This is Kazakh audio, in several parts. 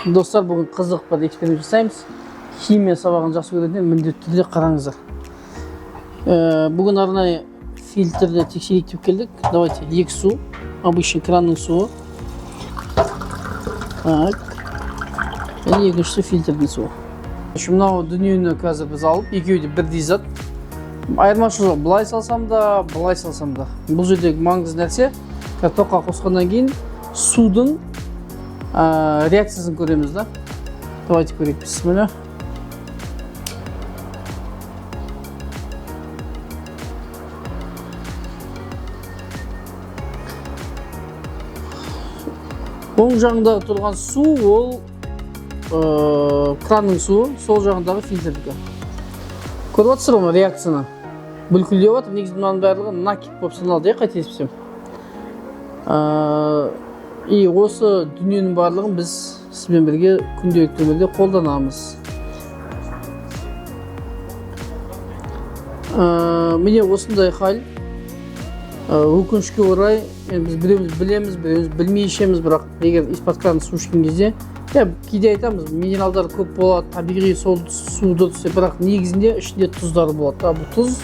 Достар, бүгін қызық бір эксперимент жасаймыз. Химия сабағын жақсы көретіндер міндетті түрде қараңыздар. Бүгін арнайы фильтрді тексерейік деп келдік. Давайте екі су, обычный кранның суы. Так. Және екіншісі фильтрдің суы. Мынау дүниені қазір біз алып, екеуі де бірдей зат. Айырмашылығы жоқ. Былай салсам да, былай салсам да. Бұл жердегі маңызды нәрсе, қазір тоққа қосқаннан кейін судың реакциясын көреміз да. Давайте көрейік, бісміллә. Оң жағындағы тұрған су ол кранның суы, сол жағындағы фильтрдікі. Көріп отырсыздар ғой реакцияны? Бүлкілдеп жатыр. Негізі мынаның барлығы накипь болып саналады, иә, қателеспесем. И осы дүниенің барлығын біз сізбен бірге күнделікті өмірде қолданамыз. Міне осындай хал. Өкінішке орай, енді біз біреуміз білеміз, біреуміз білмей ішеміз, бірақ егер из-под крана су ішкен кезде, иә, кейде айтамыз, минералдар көп болады, табиғи сол су дұрыс деп, бірақ негізінде ішінде тұздар болады. Бұл тұз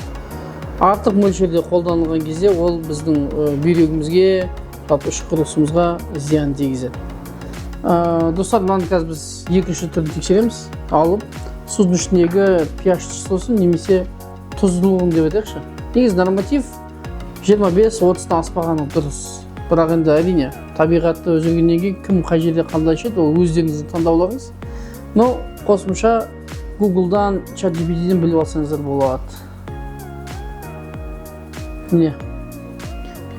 артық мөлшерде қолданылған кезде ол біздің бүйрегімізге, жалпы ішкі құрылысымызға зиян тигізеді. Достар, мынаны қазір біз екінші түрін тексереміз. Алып, судың ішіндегі pH числосын немесе тұздылығын деп айтайықшы. Негізі норматив 25-30-дан аспағаны дұрыс. Бірақ енді әрине табиғатты өзгергеннен кейін кім қай жерде қандай ішеді, ол өздеріңіздің таңдауларыңыз. Но қосымша Google'дан, ChatGPT-ден біліп алсаңыздар болады. Міне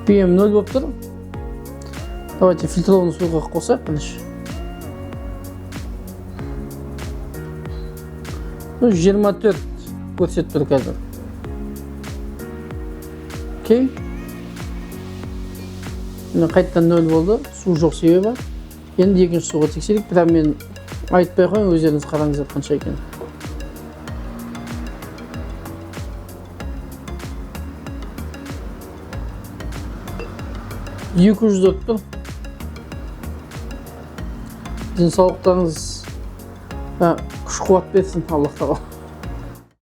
ppm 0 болып тұр. Давайте фильтрованный суға қосайық бірінші. Ну, 24 көрсетіп тұр қазір. Окей. Міне қайтадан 0 болды. Су жоқ себебі. Енді екінші суға тексерейік. Бірақ мен айтпай қояйын, өздеріңіз қараңыздар қанша екенін. Екі жүз төрт тұр. Денсаулықтарыңыз күш қуат берсін Аллах тағала.